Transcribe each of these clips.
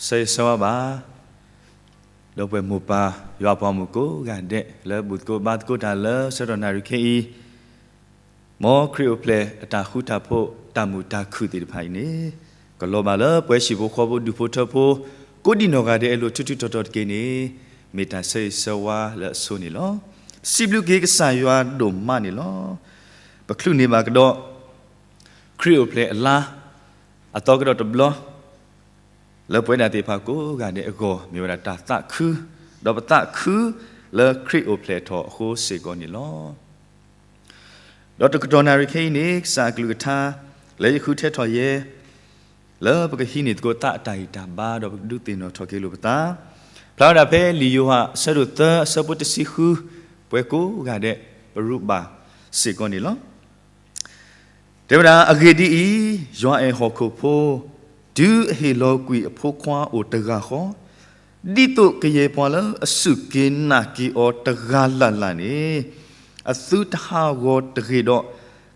ဆၢဂ့ၤဆၢဝါဘၣ် ဒီပုၢ်ဝဲၢ်မိၢ်ပၢ် ယွၤအပှၤမုၣ်ကိးဂၤဒဲး လၢဘူၣ်သကိးဘါသကိးတၢ်လၢဆၢကတီၢ်နၣ်ရံၣ်ခဲအံၤ, မ်ခရံာ်အိၣ်ဖျဲၣ်အတၢ်ဃူတၢ်ဖိး တၢ်မုာ်တၢ်ခုၣ်သ့ၣ်တဖၣ်အံၤန့ၣ်, ကလီၤဘၣ်လၢပှၤဟံၣ်ဖိဃီဖိ ဒူၣ်ဖိထၢဖိ ကိးဒံနီၢ်ဂၤဒဲးအလိၤ ထူးထူးတီၤတီၤတက့ၢ်န့ၣ်, မ့ၢ်တၢ်ဆၢဂ့ၤဆၢဝါလၢအဆိန့ၣ်လီၤ. စံးဘျုးက့ၤကစၢ်ယွၤဒိၣ်မးန့ၣ်လီၤ. ပချုးန့ၢ်ဘၣ်ကဒီး ခရံာ်အိၣ်ဖျဲၣ်အလါ အသီကဒီးတဘျီ လၢပဝဲဒၣ်သ့ၣ်တဖၣ်ကိးဂၤဒဲးအဂီၢ် မ့ၢ်ဝဲဒၣ်တၢ်သးခု, ဒီးပသးခုလၢခရံာ်အိၣ်ဖျဲၣ်ထီၣ်အဃိစ့ၢ်ကီးန့ၣ်လီၤ. ဒီးတကတီၢ်နၣ်ရံၣ်ခဲအံၤန့ၣ် ကစၢ်အကလုၢ်ကထါ လၢယဃုထၢထီၣ်ယဲ လၢပကဟံးန့ၢ်သကိးသးအတၢ်ဂံၢ်တၢ်ဘါ ဒီးပကဒုးသ့ၣ်နီၣ်ထီၣ်က့ၤလိာ်ပသး, ဖျါဝဲဒၣ်ဖဲလံာ်ယိၤဟၣ်အဆၢဒိၣ်သၢ အဆၢဖိတဆံဃု, ပဝဲကိးဂၤဒဲး ပရူးဘၣ်စ့ၢ်ကီးန့ၣ်လီၤ. တဲဝဲဒၣ်, အဂ့ၢ်ဒ်အံၤ, ယွၤအဲၣ်ဟီၣ်ခိၣ်ဖိ, တုၤအဟ့ၣ်လီၤကွံာ်အဖိခွါအိၣ်တဂၤဃီ, ဒ်သိးကယဲၢ်ပှၤလၢအစူၢ်က့ၤနာ်က့ၤအီၤတဂၤလၢ်လၢ်န့ၣ်, အသုတဟးဂီၤတဂ့ၤဒီး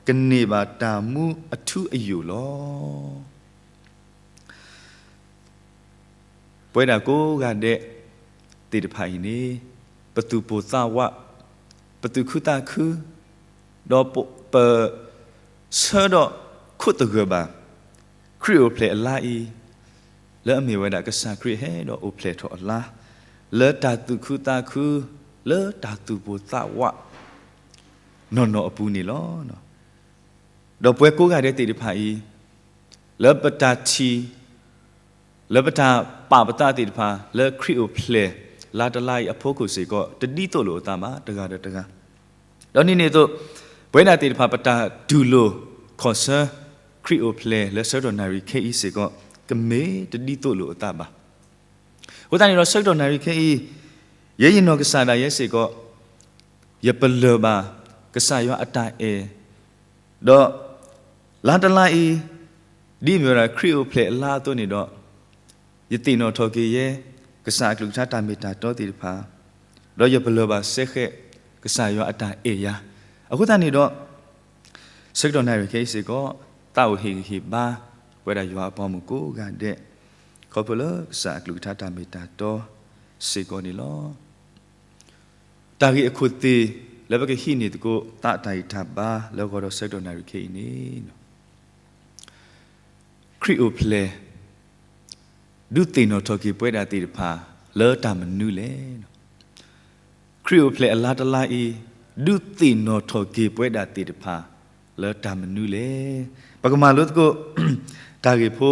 ကန့ၢ်ဘၣ်တၢ်မူအထူအယိာ်လီၤ. ပဝဲဒၣ်ကိးဂၤဒဲးသ့ၣ်တဖၣ်အံၤန့ၣ်, ပသူၣ်ပိၢ်သးဝး, ပသူၣ်ခုသးခု, ဒီးပ, ပဆၢဒီးခိၣ်သဂၢၢ်ဘၣ် ခရံာ်အိၣ်ဖျဲၣ်အလါအံၤ, လၢအမ့ၢ်ဝဲဒၣ်ကစၢ်ခရံာ်ဟဲဒီးအိၣ်ဖျဲၣ်ထီၣ်အလါ, လၢတၢ်သူၣ်ခုသးခု, လၢတၢ်သူၣ်ပိၢ်သးဝး နီၢ်နီၢ်အပူၤန့ၣ်လီၤ. ဒီးပဝဲကိးဂၤဒဲးသ့ၣ်တဖၣ်အံၤ, လၢပတၢ်ထံၣ်, လၢပတၢ်ပာ်ပသးသ့ၣ်တဖၣ် လၢခရံာ်အိၣ်ဖျဲၣ်လါတလါအံၤအဖီခိၣ်စ့ၢ်ကီး တဒ်သိးလိာ်အသးဘၣ် တဂၤဒီးတဂၤ. ဒီးန့ၣ်န့ၣ်အသိး, ပဝဲဒၣ်သ့ၣ်တဖၣ် ပတၢ်တူၢ်လိာ်ခီၣ်ဆၢ ခရံာ်အိၣ်ဖျဲၣ်လၢဆၢကတီၢ်နၣ်ရံၣ်ခဲအံၤစ့ၢ်ကီး ကမ့ၢ်တဒ်သိးလိာ်အသးဘၣ်. အဃိသတးန့ၣ်ဒီး ဆၢကတီၢ်နၣ်ရံၣ်ခဲအံၤ, ယဲယနီၢ်ကစၢ်ဒၣ်ယဲစ့ၢ်ကီး, ယပလၢၢ်ဘၣ်ကစၢ်ယွၤအတၢ်အဲၣ်, ဒီးလါတလါအံၤ, ဒ်အမ့ၢ်ဝဲဒၣ်ခရံာ်အိၣ်ဖျဲၣ်အလါအသိးန့ၣ်ဒီး, ယသ့ၣ်နီၣ်ထီၣ်က့ၤယဲ ကစၢ်အကလုၢ်ကထါတၢ်မ့ၢ်တၢ်တီသ့ၣ်တဖၣ်, ဒီးယပလၢၢ်ဘၣ်စဲဃဲး ကစၢ်ယွၤအတၢ်အဲၣ်ယၤ. အဃိသတးန့ၣ်ဒီး, ဆၢကတီၢ်နၣ်ရံၣ်ခဲအံၤစ့ၢ်ကီး, သးအိၣ်ဟ့ၣ်ဂံၢ်ဟ့ၣ်ဘါ ပဝဲဒၣ်ယွၤအပှၤမုၣ်ကိးဂၤဒဲး, ခီဖျိလၢကစၢ်အကလုၢ်ကထါတၢ်မ့ၢ်တၢ်တီစ့ၢ်ကီးန့ၣ်လီၤ. တၢ်ဂ့ၢ်အခိၣ်သ့ၣ် လၢပကဟံးန့ၢ်သကိး သးတၢ်ဂံၢ်တၢ်ဘါ လၢဂီၤဒီးဆၢကတီၢ်နၣ်ရံၣ်ခဲအံၤန့ၣ်, ခရံာ်အိၣ်ဖျဲၣ် ဒုးသ့ၣ်နီၣ်ထီၣ်က့ၤပဝဲဒၣ်သ့ၣ်တဖၣ် လၢတၢ်မနုၤလဲၣ်. ခရံာ်အိၣ်ဖျဲၣ်အလါတလါအံၤ, ဒုးသ့ၣ်နီၣ်ထီၣ်က့ၤပဝဲဒၣ်သ့ၣ်တဖၣ် လၢတၢ်မနုၤလဲၣ်. ပကမၤလိသကိး တၢ်ဂ့ၢ်ဖိ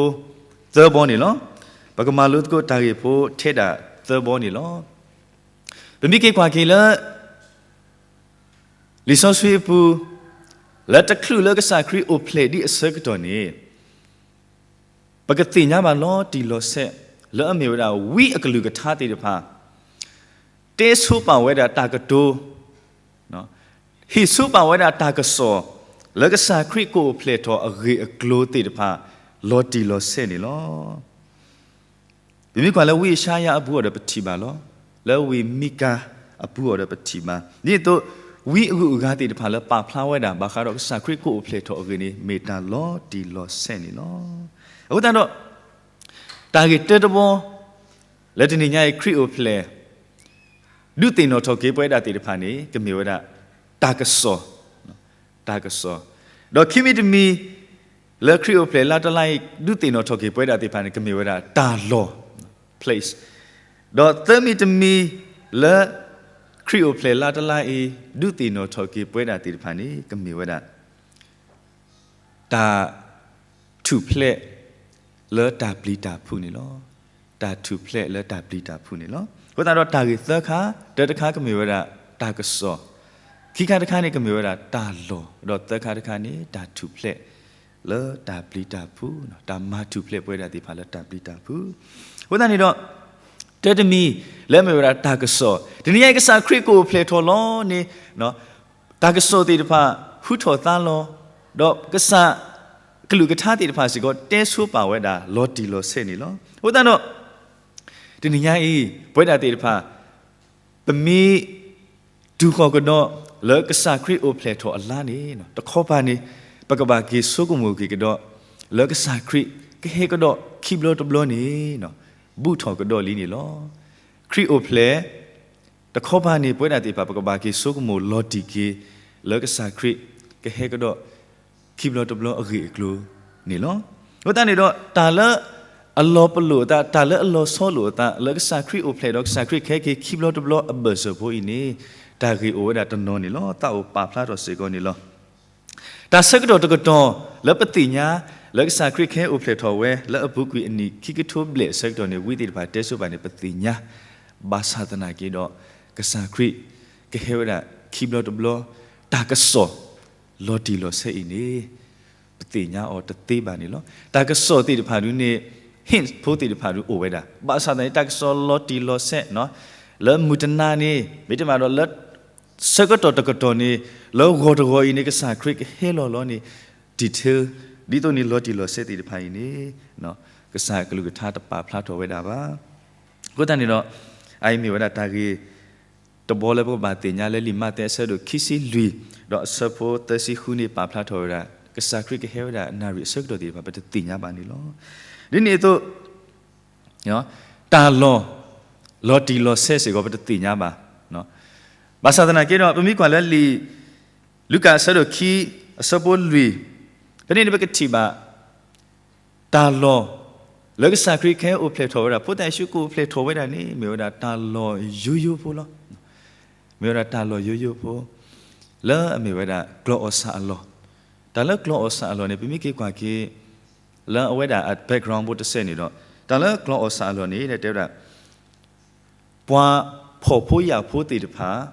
သၢဘီန့ၣ်လီၤ. ပကမၤလိသကိးတၢ်ဂ့ၢ်ဖိထဲဒၣ်သၢဘီန့ၣ်လီၤ. ပမ့ၢ်က့ၤကွၢ်က့ၤလၢ လံာ်စီဆှံအပူၤ, လၢတချုးလၢကစၢ်ခရံာ်အိၣ်ဖျဲၣ်ဒံးအဆၢကတီၢ်န့ၣ်, ပကသ့ၣ်ညါဘၣ်လီၤတံၢ်လီၤဆဲး လၢအမ့ၢ်ဝဲဒၣ်ဝံအကလုၢ်ကထါသ့ၣ်တဖၣ် တဲဆိပာ်ဝဲဒၣ်တၢ်ကတိၤ, ဟ့ၣ်ဆိပာ်ဝဲဒၣ်တၢ်ကစီၣ် လၢကစၢ်ခရံာ်ကအိၣ်ဖျဲၣ်ထီၣ်အဂ့ၢ်အကျိၤသ့ၣ်တဖၣ် လီၤတံၢ်လီၤဆဲးန့ၣ်လီၤ. ပမ့ၢ်ကွၢ်လၢဝံယၡါယၤအပူၤအံၤဒီးပထံၣ်ဘၣ်လီၤ. လၢဝံမံကၤအပူၤအံၤဒီးပထံၣ်ဘၣ်. ဒ်သိး ဝံအဂုၤအဂၤသ့ၣ်တဖၣ်လၢပာ်ဖျါဝဲဒၣ် ဘၣ်ဃးဒီးကစၢ်ခရံာ်ကအိၣ်ဖျဲၣ်ထီၣ်အဂ့ၢ်န့ၣ် မ့ၢ်တၢ်လီၤတံၢ်လီၤဆဲးန့ၣ်လီၤ. အဃိသတးဒီး တၢ်ဂ့ၢ်တၢတဘီ လၢတနံၤညါအံၤခရံာ်အိၣ်ဖျဲၣ် ဒုးသ့ၣ်နီၣ်ထီၣ်က့ၤပဝဲဒၣ်သ့ၣ်တဖၣ်န့ၣ် ကမ့ၢ်ဝဲဒၣ် တၢ်ကစီၣ်, တၢ်ကစီၣ်, ဒီးခံမံၤတမံၤ လၢခရံာ်အိၣ်ဖျဲၣ်လါတလါအံၤ ဒုးသ့ၣ်နီၣ်ထီၣ်က့ၤပဝဲဒၣ်သ့ၣ်တဖၣ်န့ၣ် ကမ့ၢ်ဝဲဒၣ်တၢ်လီၢ် place, ဒီးသၢမံၤတမံၤ လၢခရံာ်အိၣ်ဖျဲၣ်လါတလါအံၤ ဒုးသ့ၣ်နီၣ်ထီၣ်က့ၤပဝဲဒၣ်သ့ၣ်တဖၣ်န့ၣ် ကမ့ၢ်ဝဲဒၣ် တၢ်ထူၣ်ဖျဲးလၢတၢ်ပျံၤတၢ်ဖုးန့ၣ်လီၤ. တၢ်ထူၣ်ဖျဲးလၢတၢ်ပျံၤတၢ်ဖုးန့ၣ်လီၤ. အဃိသတးဒီးတၢ်ဂ့ၢ်သၢခါ, တၢတခါကမ့ၢ်ဝဲဒၣ်တၢ်ကစီၣ်, ခံခါတခါန့ၣ် ကမ့ၢ်ဝဲဒၣ်တၢ်လီၢ်, ဒီးသၢခါတခါန့ၣ် တၢ်ထူၣ်ဖျဲးလၢတၢ်ပျံၤတၢ်ဖုး, တၢ်မၤထူၣ်ဖျဲးပဝဲဒၣ်သ့ၣ်တဖၣ်လၢတၢ်ပျံၤတၢ်ဖုး. အဃိသတးန့ၣ်ဒီး တၢတမံၤ လၢအမ့ၢ်ဝဲဒၣ်တၢ်ကစီၣ်, တနံၤညါအံၤကစၢ်ခရံာ်ကအိၣ်ဖျဲၣ်ထီၣ်လီၤန့ၣ် တၢ်ကစီၣ်သ့ၣ်တဖၣ် ဟူထီၣ်သါလီၤ, ဒီးကစၢ်ကလုၢ်ကထါသ့ၣ်တဖၣ်စ့ၢ်ကီး တဲဆိပာ်ဝဲဒၣ်လီၤတံၢ်လီၤဆဲးန့ၣ်လီၤ. အဃိသတးဒီး တနံၤညါအံၤ ပဝဲဒၣ်သ့ၣ်တဖၣ် ပမ့ၢ်တူၢ်ဃီၤကဒီးလၢကစၢ်ခရံာ်အိၣ်ဖျဲၣ်ထီၣ်အလါန့ၣ် တခီပၤန့ၣ် ပကဘၣ်က့ၤဆိကမိၣ်က့ၤကဒီး လၢကစၢ်ခရံာ်ကဟဲကဒီးခံဘျီတဘျီန့ၣ် ဘူးထီၣ်ကဒီးလံန့ၣ်လီၤ. ခရံာ်အိၣ်ဖျဲၣ် တခီပၤန့ၣ် ပဝဲဒၣ်သ့ၣ်တဖၣ် ပကဘၣ်က့ၤဆိကမိၣ်လီၤတံၢ်က့ၤ လၢကစၢ်ခရံာ်ကဟဲကဒီး ခံဘျီတဘျီအဂ့ၢ်အကျိၤန့ၣ်လီၤ. အဃိသတးန့ၣ်ဒီး တၢ်လၢအလီၤပလိာ်အသး, တၢ်လၢအလီၤဆီလိာ်အသး လၢကစၢ်ခရံာ်အိၣ်ဖျဲၣ်ဒီး ကစၢ်ခရံာ်ကဟဲက့ၤခံဘျီတဘျီအဘၢၣ်စၢၤဖိအံၤန့ၣ် တၢ်ဂ့ၢ်အိၣ်ဝဲဒၣ်တနီၤန့ၣ်လီၤ. သးအိၣ်ပာ်ဖျါထီၣ်စ့ၢ်ကီးန့ၣ်လီၤ. တၢ်ဆၢကတီၢ်တကတီၢ်လၢပသ့ၣ်ညါ လၢကစၢ်ခရံာ်ကဟဲအိၣ်ဖျဲၣ်ထီၣ်ဝဲ လၢအပူၤကွံာ်အနံၣ်ခံကထိဘျဲၣ်အဆၢကတီၢ်န့ၣ် ဝံသ့ၣ်တဖၣ်တဲဆိပာ်န့ၣ် ပသ့ၣ်ညါ, ဘၣ်ဆၣ်သနာ်က့ဒီး ကစၢ်ခရံာ်ကဟဲဝဲဒၣ်ခံဘျီတဘျီ တၢ်ကစီၣ်လီၤတံၢ်လီၤဆဲးအံၤန့ၣ် ပသ့ၣ်ညါအီၤတသ့ဘၣ်န့ၣ်လီၤ. တၢ်ကစီၣ်သ့ၣ်တဖၣ်ဒုန့ၣ် hints ဖိသ့ၣ်တဖၣ်ဒုအိၣ်ဝဲဒၣ်, ဘၣ်ဆၣ်သနာ်က့ တၢ်ကစီၣ်လီၤတံၢ်လီၤဆဲး လၢမုၢ်တနၤန့ၣ် မ့တမ့ၢ်ဒီး လၢဆၢကတီၢ်တကတီၢ်န့ၣ် လၢဂီၤတဂီၤအံၤန့ၣ် ကစၢ်ခရံာ်ကဟဲလီၤလီၤန့ၣ် detail ဒ်သိးန့ၣ်လီၤတံၢ်လီၤဆဲးသ့ၣ်တဖၣ်အံၤန့ၣ် ကစၢ်ကလုၢ်ကထါတပာ်ဖျါထီၣ်ဝဲဒၣ်ဘၣ်. အဃိသတးန့ၣ်ဒီး အအံၤမ့ၢ်ဝဲဒၣ်တၢ်ဂ့ၢ်တဘီလၢပကဘၣ်သ့ၣ်ညါလၢလံာ်မးသဲအဆၢဒိၣ်ခံဆံလွံၢ် ဒီးအဆၢဖိသၢဆံဃုန့ၣ် ပာ်ဖျါထီၣ်ဝဲဒၣ် ကစၢ်ခရံာ်ကဟဲဝဲဒၣ်နၣ်ရံၣ်အဆၢကတီၢ်သ့ၣ်တဖၣ် ပတသ့ၣ်ညါဘၣ်န့ၣ်လီၤ. ဒ်န့ၣ်အသိး တၢ်လီၢ် လီၤတံၢ်လီၤဆဲးစ့ၢ်ကီး ပတသ့ၣ်ညါဘၣ်. ဘၣ်ဆၣ်သနာ်က့ဒီး ပမ့ၢ်ကွၢ်လၢလံာ် လူၤကၣ်အဆၢဒိၣ်ခံ အဆၢဖိလွံၢ် ဖဲန့ၣ်န့ၣ် ပကထံၣ်ဘၣ် တၢ်လီၢ် လၢကစၢ်ခရံာ်ကဟဲအိၣ်ဖျဲၣ်ထီၣ်ဝဲဒၣ် ဖိသၣ်ယ့ၣ်ၡူးကအိၣ်ဖျဲၣ်ထီၣ်ဝဲဒၣ်န့ၣ် မ့ၢ်ဝဲဒၣ်တၢ်လီၢ်ယိယိဖိလီၤ. မ့ၢ်ဝဲဒၣ်တၢ်လီၢ်ယိယိဖိ လၢအမ့ၢ်ဝဲဒၣ်ကျီၢ်အီၣ်ဆၣ်အလီၢ်. တၢ်လၢကျီၢ်အီၣ်ဆၣ်အလီၢ်န့ၣ် ပမ့ၢ်က့ၤကွၢ်က့ၤ လၢအဝဲဒၣ်အ background ဖိတစဲးန့ၣ်ဒီး တၢ်လၢကျီၢ်အီၣ်ဆၣ်အလီၢ်န့ၣ် တဲဝဲဒၣ် ပှၤဖှီၣ်ဖိယာ်ဖိသ့ၣ်တဖၣ်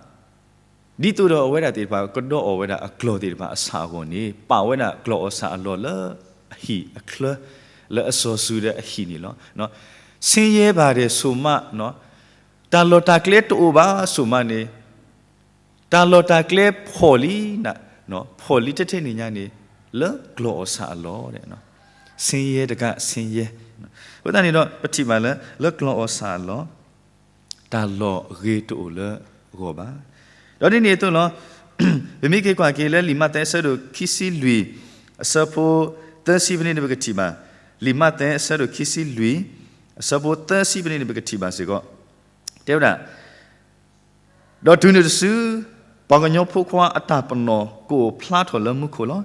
ဒ်သိးဒီးအဝဲဒၣ်သ့ၣ်တဖၣ် ကဒီးအီၣ်ဝဲဒၣ်အကျီၢ်သ့ၣ်တဖၣ်အဆၣ်အဂီၢ်န့ၣ် ပာ်ဝဲဒၣ်ကျီၢ်အီၣ်ဆၣ်အလီၢ်လၢအဟံၣ်အချၢ လၢအစီၤစုၤဒီးအဟံၣ်န့ၣ်လီၤ. ဆင်းရဲပါတယ်ဆိုမှ တၢ်လီၢ်တၢ်ကျဲတအိၣ်ဘၣ် ဆိုမှ န့ၣ် တၢ်လီၢ်တၢ်ကျဲဖှီၣ်လံ, ဖှီၣ်လံထဲထဲန့ၣ်ညါန့ၣ် လၢကျီၢ်အီၣ်ဆၣ်အလီၢ်, ဆင်းရဲတက့ၢ် ဆင်းရဲ. အဃိသတးန့ၣ်ဒီး ပထံၣ်ဘၣ်လၢ လၢကျီၢ်အီၣ်ဆၣ်အလီၢ် တၢ်လီၢ်အဂ့ၤတအိၣ်လၢအဂီၢ်ဘၣ်. ဒီးဒ်န့ၣ်အသိးလီၤ. ပမ့ၢ်က့ၤကွၢ်က့ၤလၢလံာ်မးသဲအဆၢဒိၣ်ခံဆံလွံၢ် အဆၢဖိသၢဆံဖဲန့ၣ်န့ၣ် ပကထံၣ်ဘၣ်. လံာ်မးသဲအဆၢဒိၣ်ခံဆံလွံၢ် အဆၢဖိသၢဆံဖဲန့ၣ်န့ၣ် ပကထံၣ်ဘၣ်စ့ၢ်ကီး တဲဝဲဒၣ် ဒီးတုၤနုၤတစု ပှၤကညီဖိခွါအတၢ်ပနီၣ်ကအိၣ်ဖျါထီၣ်လၢမူခိၣ်လီၤ.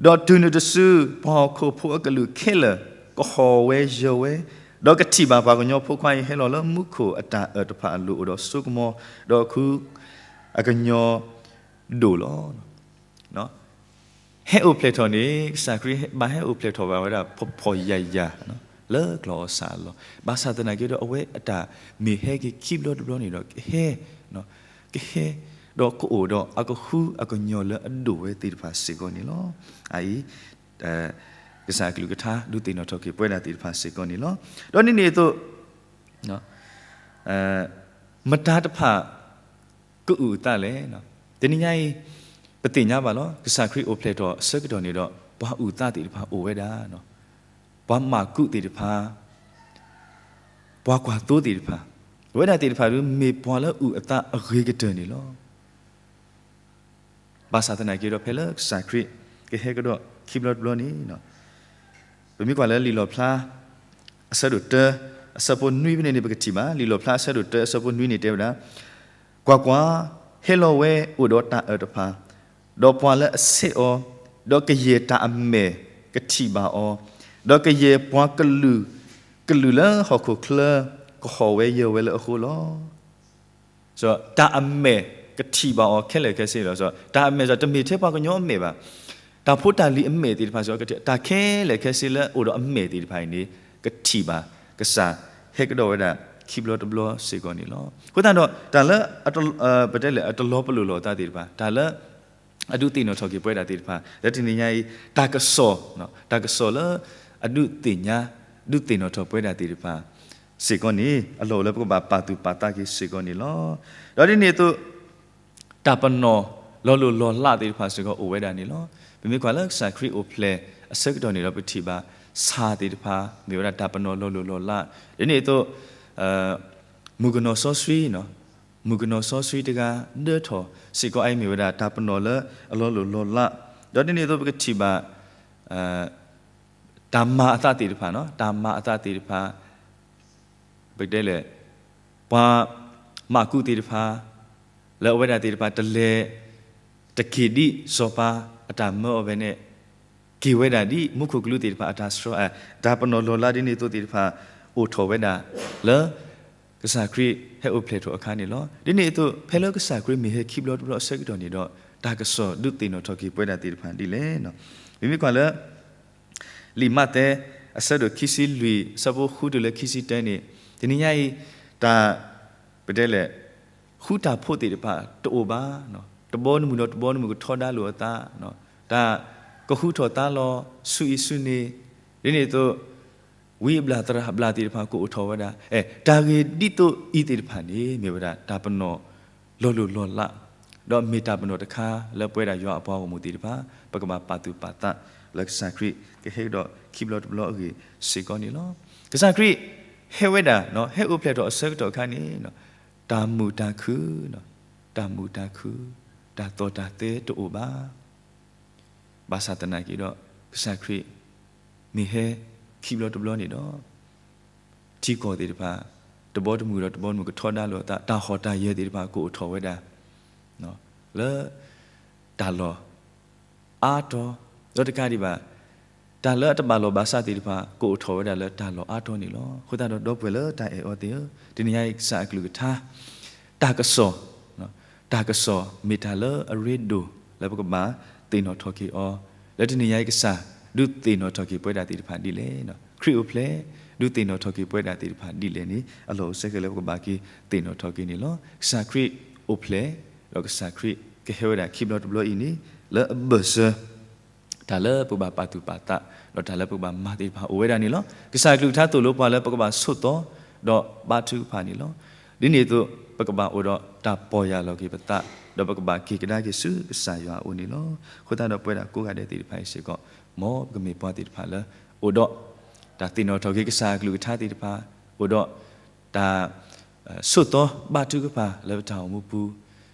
ဒီးတုၤနုၤတစု ပှၤဟီၣ်ခိၣ်ဖိအကလုာ်ခဲလၢာ် ကဟီၣ်ဝဲယၢၤဝဲ, ဒီးကထံၣ်ဘၣ်ပှၤကညီဖိခွါအံၤဟဲလီၤလၢမူခိၣ်အတၢ်အၢၣ်တဖၣ်အလိၤ အိၣ်ဒီးစိကမီၤ, ဒီးအခူအကညီဒိၣ်လီၤ. ဟဲအိၣ်ဖျဲၣ်ထီၣ်န့ၣ် ကစၢ်ခရံာ်ဘၣ်ဟဲအိၣ်ဖျဲၣ်ထီၣ်ဘၣ်ဝဲဒၣ်ဖှီၣ်ဖှီၣ်ယာ်ယာ် လၢကျီၢ်အီၣ်ဆၣ်အလီၢ်, ဘၣ်ဆၣ်သနာ်က့ဒီး အဝဲအတၢ်မ့ၢ်ဟဲက့ၤခံဘျီတဘျီန့ၣ်ဒီး ကဟဲ ကဟဲ ဒီးကအိၣ်ဒီးအကဃူအကညီၤလၢအဒိၣ်ဝဲသ့ၣ်တဖၣ်စ့ၢ်ကီးန့ၣ်လီၤ. အအံၤ ကစၢ်အကလုၢ်ကထါဒုးသ့ၣ်နီၣ်ထီၣ်က့ၤပဝဲဒၣ်သ့ၣ်တဖၣ်စ့ၢ်ကီးန့ၣ်လီၤ. ဒီးဒ်န့ၣ်အသိး မတၤတဖၣ် ကအုၣ်အသးလဲၣ်. တနံၤညါအံၤ ပသ့ၣ်ညါဘၣ်လီၤ. ကစၢ်ခရံာ်အိၣ်ဖျဲၣ်ထီၣ်အဆၢကတီၢ်န့ၣ်ဒီး ပှၤအုၣ်အသးသ့ၣ်တဖၣ်အိၣ်ဝဲဒၣ်, ပှၤမၢ်ကူးသ့ၣ်တဖၣ်, ပှၤကွၢ်သိသ့ၣ်တဖၣ်, အဝဲဒၣ်သ့ၣ်တဖၣ်ဒုး မ့ၢ်ပှၤလၢအုၣ်အသးအဂ့ၤကတၢၢ်န့ၣ်လီၤ. ဘၣ်ဆၣ်သနာ်က့ဒီး ဖဲလၢကစၢ်ခရံာ်ကဟဲကဒီးခံဘျီတဘျီန့ၣ် ပမ့ၢ်ကွၢ်လၢလံာ်လီၣ်ဖျါ အဆၢဒိၣ်တၢ အဆၢဖိနွံဖဲန့ၣ်န့ၣ် ပကထံၣ်ဘၣ်. လံာ်လီၣ်ဖျါ အဆၢဒိၣ်တၢ အဆၢဖိနွံန့ၣ် တဲဝဲဒၣ်, ကွၢ်ကွၢ်, ဟဲလီၤဝဲအိၣ်ဒီးတၢ်အၢၣ်တဖၣ်, ဒီးပှၤလၢအဆဲးအီၤ, ဒီးကယဲၢ်တၢ်အမဲာ်ကထံၣ်ဘၣ်အီၤ, ဒီးကယဲၢ်ပှၤကလုာ်ကလုာ်လၢဟီၣ်ခိၣ်ချၢ ကဟီၣ်ဝဲယၢၤဝဲလၢအဃိလီၤ. တၢ်အမဲာ်ကထံၣ်ဘၣ်အီၤခဲလၢာ်ခဲဆ့လီၤ. တၢ်အမဲာ် တမ့ၢ်ထဲပှၤကညီအမဲာ်ဘၣ်. တၢ်ဖိတၢ်လံၤအမဲာ်သ့ၣ်တဖၣ်စ့ၢ်ကီး တၢ်ခဲလၢာ်ခဲဆ့လၢအိၣ်ဒီးအမဲာ်သ့ၣ်တဖၣ်အံၤန့ၣ် ကထံၣ်ဘၣ်ကစၢ်ဟဲကဒီးဝဲဒၣ်ခံဘျီတဘျီစ့ၢ်ကီးန့ၣ်လီၤ. အဃိသတးဒီး တၢ်လၢ ပတဲလဲၣ် အတလီၤပလိာ်လိာ်အသးသ့ၣ်တဖၣ်, တၢ်လၢ အဒုးသ့ၣ်နီၣ်ထီၣ်က့ၤပဝဲဒၣ်သ့ၣ်တဖၣ် လၢတနံၤညါအံၤ တၢ်ကစီၣ်, တၢ်ကစီၣ်လၢ အဒုးသ့ၣ်ညါ ဒုးသ့ၣ်နီၣ်ထီၣ်ပဝဲဒၣ်သ့ၣ်တဖၣ် စ့ၢ်ကီးန့ၣ် အလီၢ်အိၣ်လၢပကဘၣ်ပာ်သူၣ်ပာ်သးက့ၤစ့ၢ်ကီးန့ၣ်လီၤ. ဒီးဒ်န့ၣ်အသိး တၢ်ပနီၣ်လီၤလိၢ်လီၤလးသ့ၣ်တဖၣ်စ့ၢ်ကီးအိၣ်ဝဲဒၣ်န့ၣ်လီၤ. ပမ့ၢ်ကွၢ်လၢကစၢ်ခရံာ်အိၣ်ဖျဲၣ်အဆၢကတီၢ်န့ၣ်ဒီး ပထံၣ်ဘၣ်ဆၣ်သ့ၣ်တဖၣ် မ့ၢ်ဝဲဒၣ်တၢ်ပနီၣ်လီၤလိၢ်လီၤလး, ဒ်န့ၣ်အသိး မုၣ်ကနီၤစီဆှံ မုၣ်ကနီၤစီဆှံတဂၤ ဒၢထီၣ်စ့ၢ်ကီး အအံၤမ့ၢ်ဝဲဒၣ်တၢ်ပနီၣ်လၢအလီၤလိၢ်လီၤလး, ဒီးဒ်န့ၣ်အသိးပကထံၣ်ဘၣ် တၢ်မၤအသးသ့ၣ်တဖၣ်, တၢ်မၤအသးသ့ၣ်တဖၣ် ပတဲလဲၣ်, ပှၤမၤကူးသ့ၣ်တဖၣ် လၢအဝဲဒၣ်သ့ၣ်တဖၣ် တလဲၤ တက့ၤဒ်စီၤပၤအတၢ်မၢအီၤဖဲန့ၣ်, က့ၤဝဲဒၣ်ဒ်မူခိၣ်ကလူးသ့ၣ်တဖၣ်အတၢ်ဆှၢ, တၢ်ပနီၣ်လီၢ်လၤဒ်န့ၣ်အသိးသ့ၣ်တဖၣ် အိၣ်ထီၣ်ဝဲဒၣ်လၢ ကစၢ်ခရံာ်ဟဲအိၣ်ဖျဲၣ်ထီၣ်အခါန့ၣ်လီၤ. ဒ်န့ၣ်အသိး ဖဲလၢကစၢ်ခရံာ်မ့ၢ်ဟဲခံဘျီတဘျီအဆၢကတီၢ်န့ၣ်ဒီး တၢ်ကစီၣ်ဒုးသ့ၣ်နီၣ်ထီၣ်က့ၤပဝဲဒၣ်သ့ၣ်တဖၣ်ဒ်လဲၣ်. ပမ့ၢ်ကွၢ်လၢ လံာ်မးသဲ အဆၢဒိၣ်ခံဆံလွံၢ် အဆၢဖိဃုတုၤလၢခံဆံတၢန့ၣ်, တနံၤညါအံၤ တၢ် ပတဲလဲၣ်, ဃူတၢ်ဖိးသ့ၣ်တဖၣ်တအိၣ်ဘၣ်, တဘီနမုၢ်ဒီးတဘီနမုၢ်ကထီဒါလိာ်အသး, တၢ်ကဃူထီၣ်သါလီၤဆူအံၤဆူန့ၣ်, ဒ်န့ၣ်အသိး ဝံအဘျၣ်သရၣ်အဘျၣ်သ့ၣ်တဖၣ်ကအိၣ်ထီၣ်ဝဲဒၣ်, တၢ်ဂ့ၢ်ဒ်သိးအံၤသ့ၣ်တဖၣ်န့ၣ် မ့ၢ်ဝဲဒၣ်တၢ်ပနီၣ်လီၤလိၢ်လီၤလး ဒီးမ့ၢ်တၢ်ပနီၣ်တခါလၢပဝဲဒၣ်ယွၤအပှၤဂီၢ်မုၢ်သ့ၣ်တဖၣ် ပကဘၣ်ပာ်သူၣ်ပာ်သးလၢကစၢ်ခရံာ်ကဟဲကဒီးခံဘျီတဘျီအဂ့ၢ်စ့ၢ်ကီးန့ၣ်လီၤ. ကစၢ်ခရံာ်ဟဲဝဲဒၣ် ဟဲအိၣ်ဖျဲၣ်ထီၣ်အဆၢကတီၢ်အခါန့ၣ် တၢ်မုာ်တၢ်ခုၣ်, တၢ်မုာ်တၢ်ခုၣ်, တၢ်သီၣ်တၢ်သဲတအိၣ်ဘၣ်. ဘၣ်ဆၣ်သနာ်က့ဒီး ကစၢ်ခရံာ် မ့ၢ်ဟဲခံဘျီတဘျီန့ၣ်ဒီး ထံကီၢ်သ့ၣ်တဖၣ် တဘီတမုၢ်ဒီးတဘီတမုၢ်ကထီဒါလိာ်အသး, တၢ်ဟီၣ်တၢ်ယၢၤသ့ၣ်တဖၣ်ကအိၣ်ထီၣ်ဝဲဒၣ် လၢတၢ်လီၢ်အါတီၤ, ဒီးတကးဒံးဘၣ် တၢ်လၢအတဘၣ်လီၢ်ဘၣ်စးသ့ၣ်တဖၣ် ကအိၣ်ထီၣ်ဝဲဒၣ်လၢတၢ်လီၢ်အါတီၤန့ၣ်လီၤ. အဃိသတးဒီးဒီပုၢ်ဝဲၢ်လၢတၢ်အဲၣ်အီၤသ့ၣ်ဧၢ, တနံၤညါအံၤကစၢ်အကလုၢ်ကထါ တၢ်ကစီၣ်, တၢ်ကစီၣ်မ့ၢ်တၢ်လၢအရ့ဒိၣ်လၢပကဘၣ်သ့ၣ်နီၣ်ထီၣ်က့ၤအီၤ, လၢတနံၤညါအံၤကစၢ်ဒုးသ့ၣ်နီၣ်ထီၣ်က့ၤပဝဲဒၣ်သ့ၣ်တဖၣ်ဒ်လဲၣ်, ခရံာ်အိၣ်ဖျဲၣ် ဒုးသ့ၣ်နီၣ်ထီၣ်က့ၤပဝဲဒၣ်သ့ၣ်တဖၣ်ဒ်လဲၣ်န့ၣ် အလီၢ်အိၣ်ဆၢက့ၤလၢပကဘၣ်က့ၤသ့ၣ်နီၣ်ထီၣ်က့ၤန့ၣ်လီၤ. ကစၢ်ခရံာ်အိၣ်ဖျဲၣ် ဒီးကစၢ်ခရံာ်ကဟဲဝဲဒၣ်ခံဘျီတဘျီအံၤန့ၣ် လၢအဘၢၣ်စၢၤ တၢ်လၢပကဘၣ်ပာ်သူၣ်ပာ်သး ဒီးတၢ်လၢပကဘၣ်မၤသ့ၣ်တဖၣ်အိၣ်ဝဲဒၣ်န့ၣ်လီၤ. ကစၢ်အကလုၢ်ကထါသိၣ်လိပှၤလၢပကဘၣ်ဆိးသီ ဒီးဘါထုကဖၣ်န့ၣ်လီၤ. ဒ်န့ၣ်အသိး ပကဘၣ်အိၣ်ဒီးတၢ်ပီၢ်ယၢ်လီၤက့ၤပသး ဒီးပကဘၣ်က့ၤကဒါက့ၤဆူကစၢ်ယွၤအအိၣ်န့ၣ်လီၤ. အဃိသတးဒီးပဝဲဒၣ်ကိးဂၤဒဲးသ့ၣ်တဖၣ်အံၤစ့ၢ်ကီး မ်ပကမ့ၢ်ပှၤသ့ၣ်တဖၣ်လၢ အိၣ်ဒီး တၢ်သ့ၣ်နီၣ်ထီၣ်က့ၤကစၢ်အကလုၢ်ကထါသ့ၣ်တဖၣ်, အိၣ်ဒီး တၢ် ဆိးသီဘါထုကဖၣ်လၢပတၢ်အိၣ်မူပူၤ